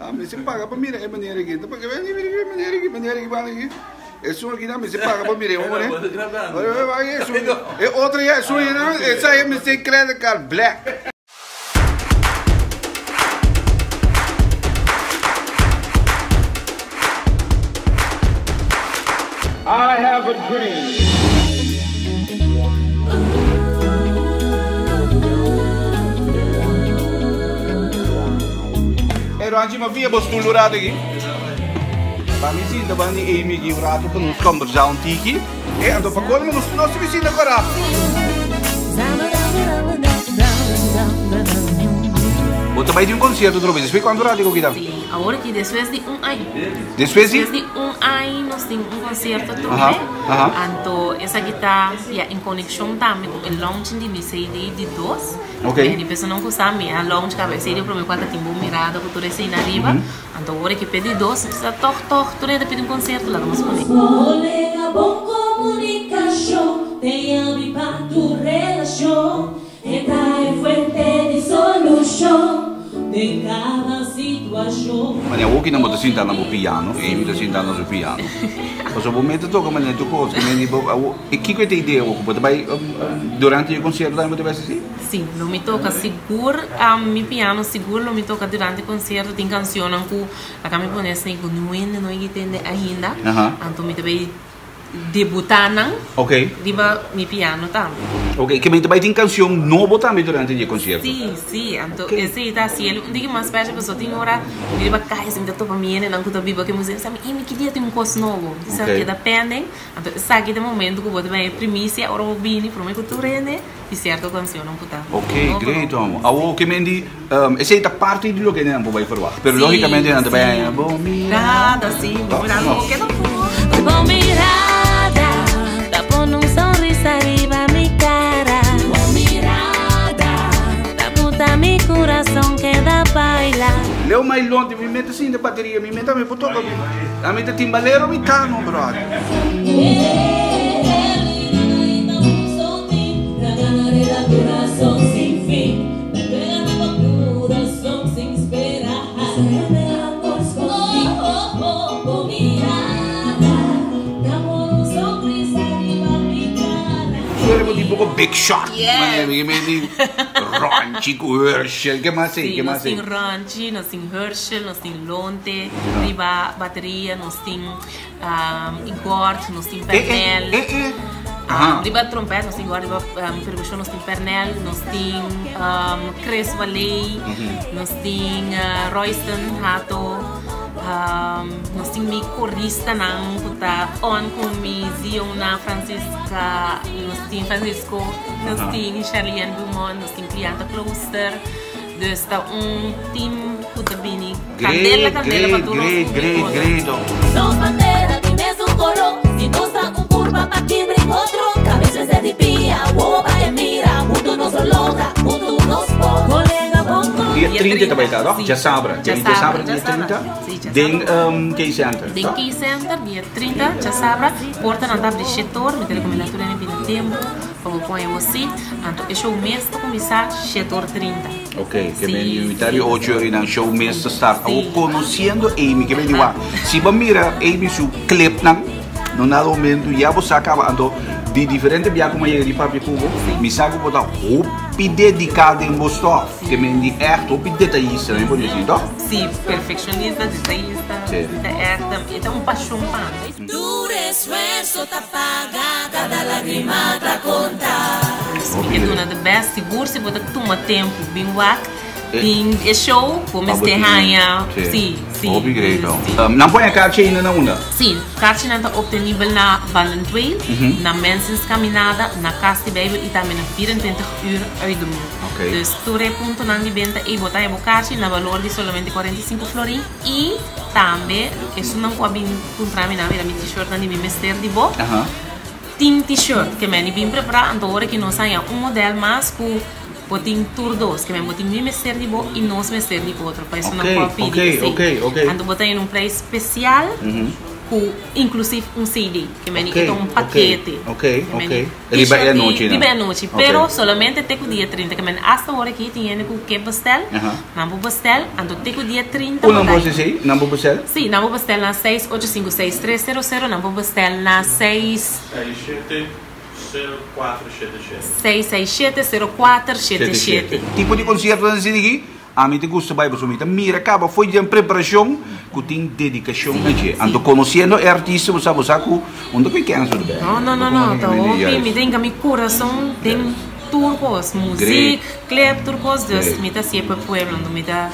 Ah, mester paga pa mira e manera aki. Ta pa ke mira e manera aki, manera aki banda aki. Esun aki nan mester paga pa mira e hombre. E otro ya, esun ya nan, esa ya mester credit card black. I have a dream. Hey Ronchi, ma via bo stoel un rato aki. Pa mi sinta ban di Amy aki un rato pa nos conversa un tiki. E anto pa colmo nos no si sinta cora. Bo ta bai di un concierto otro bes. Despues cuanto rato cu kita? Sí, awor aki despues di un aña. Despues di? Despues di un aña nos tin un concierto trobe. Anto esaki ta ya en conexion tambe cu e launching di mi CD di dos. Ok. E di personan cu sa mi a launch caba e CD prome cual ta tin bo mirada cu tur esey na riba. Anto ora ki pedi dos, mi sa tog tog tur hende pidi un concierto laga nos pone. Colega bon comunicacion te yabi pa tu relacion e ta e fuente di solucion den cada situacion. Mane awoki nan bo ta sinta na bo piano, Amy ta sinta na su piano. Pasobra bo mester toca mane tur cos, ki mende bo awo, e kiko e ta idea awo ku bo ta bai durante e concierto tambe bo ta bai haci si? Sí, lo mi toca sigur mi piano sigur lo mi toca durante concierto tin cancionnan cu laga mi pone asina cu niun hende no a tende ainda anto mi ta bay debuta nan riba mi piano tambe. Ok, ke mi ta bay tin cancion nobo tambe durante di e concierto? Sí, sí, anto esey ta haci el un tiki mas special pasobra tin ora mi riba caya si mi ta topa mi hendenan cu ta biba aki mi ta bisa mi ki dia tin un cos nobo mi ta keda pending anto esaki ta e momento cu bo ta bay e primicia ora bo bini prome cu tur hende. Di cierto cancionnan cu ta. Ok, great homo. Awo ke men di esey ta parti di loke nan por bay verwacht. Pero logicamente nan ta bay haña bo mirada. Si, bo mirada bo keda por. Bo mirada ta pone un sonrisa riba mi cara. Bo mirada ta buta mi corazon keda baila. Leo Mailon di mi meta sinta bateria mi meta mi por toca mi. Ami ta timbalero mi ta no brother. Suena ku tipo ku big shot. Yes. Ronchi ku Herschel. Ke mas ei? Sí, nos tin Ronchi, nos tin Herschel, nos tin Lonte riba bateria, nos tin Igor, nos tin Pernel. Riba trompet nos tin Igor, riba percusion nos tin Pernel, nos tin Chris Waley, nos tin Royston Hato, nos tin mi coristanan cu ta on cu mi Ziona, Francisca, nos tin Francisco, nos tin Charlienne Dumont, nos tin Clianta Klooster. Dus ta un team cu ta bini candela candela pa tur nos Great, great, publico. great. Nos bandera tin mesun color Si nos ta un curpa pa kibra en otro Cabes mester di pia, wowo pa e mira Hunto nos lo logra, hunto nos por Colega bon con Dia 30 ta bai ta, toch? Djasabra. Djasabra dia 30 den Key Center, Den Key Center dia 30 djasabra. Portanan ta abri shetor, mi ta recomenda tur hende bini tempo. Pa bo pone bo sit, anto e show mes ta kuminsá shete or 30. Ok, ke men di mitad di ocho ora nan show mes ta start. Awor konosiendo Amy, ke men di wak, si bo mira Amy su clipnan, no nada momento ya bo sa kaba, anto di diferente bia ku mi a yega di papia ku bo, mi sa ku bo ta hopi dediká den bo stof, ke men di ègt hopi detayista, mi por disi, toh? Sí, perfekshonista, detayista, mi ta ègt, e ta un pashon pa mi. Tur esfuerso ta paga, kada lagrima ta konta. Mi ke duna the best, sigur si bo ta tuma tempu bin wak bin e show bo mester haña si si. Hopi great oh. Nan por haña karchi ainda na unda? Si, karchinan ta optenibel na Van den Tweel, na Mensens Caminada, na Kas di Bijbel i tambe na 24 Uur Uit de Muur. Dus tur e puntonan di benta ei bo ta haña bo karchi na balor di solamente 45 florin i tambe esunnan ku a bin Puntra mi nan mira mi t-shirtnan di mi mester di bo. Tin t-shirt ke men di bin prepara anto ora ki nos haña un model mas ku bo tin tur dos ke men bo tin mi mester di bo i nos mester di otro pa esun nan por pidi esei. Anto bo ta haña un prijs spesial. Ku inklusief un CD, ke meni e ta un pakete. Ok, ok. Riba e anochi nan. Riba e anochi, pero solamente te ku dia 30, ke meni asta ora aki tin hende ku ke bestel, nan por bestel, anto te ku dia 30 Ku nan por hasi esei? Nan por bestel? Si, nan por bestel na 6856300, nan por bestel na seis. 67 0477. 667 0477. Tipo di konsiertonan asina aki Ami ta gusta bai pasobra mi ta mira caba fo'i den preparacion cu tin dedicacion na dje. Anto conociendo e artista bo sa bo sa cu un ta cu e cancel de bek. No no no no ta hopi mi ta hinca mi curason den tur cos muziek clip tur cos dus mi ta hacié pa e pueblo anto mi ta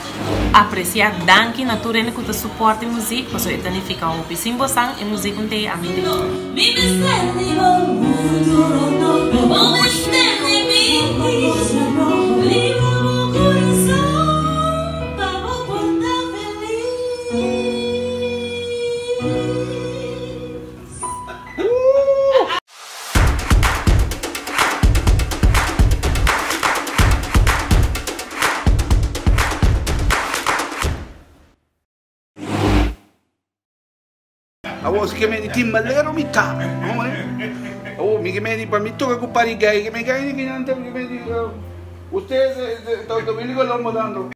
aprecia danki na tur hende cu ta support e muziek pasobra e ta nifica hopi sin bosan e muziek un ta e ami ta e. Mi mester di bo un futuro nobo Bo mester di mi Libra bo kurason pa bo por ta felis. Awor ke meni timbalero mi ta. Awor mi ke meni pa mi toka ku parigay ke me gay ke nan ta ke meni ustedes ta bini ku lombo dando.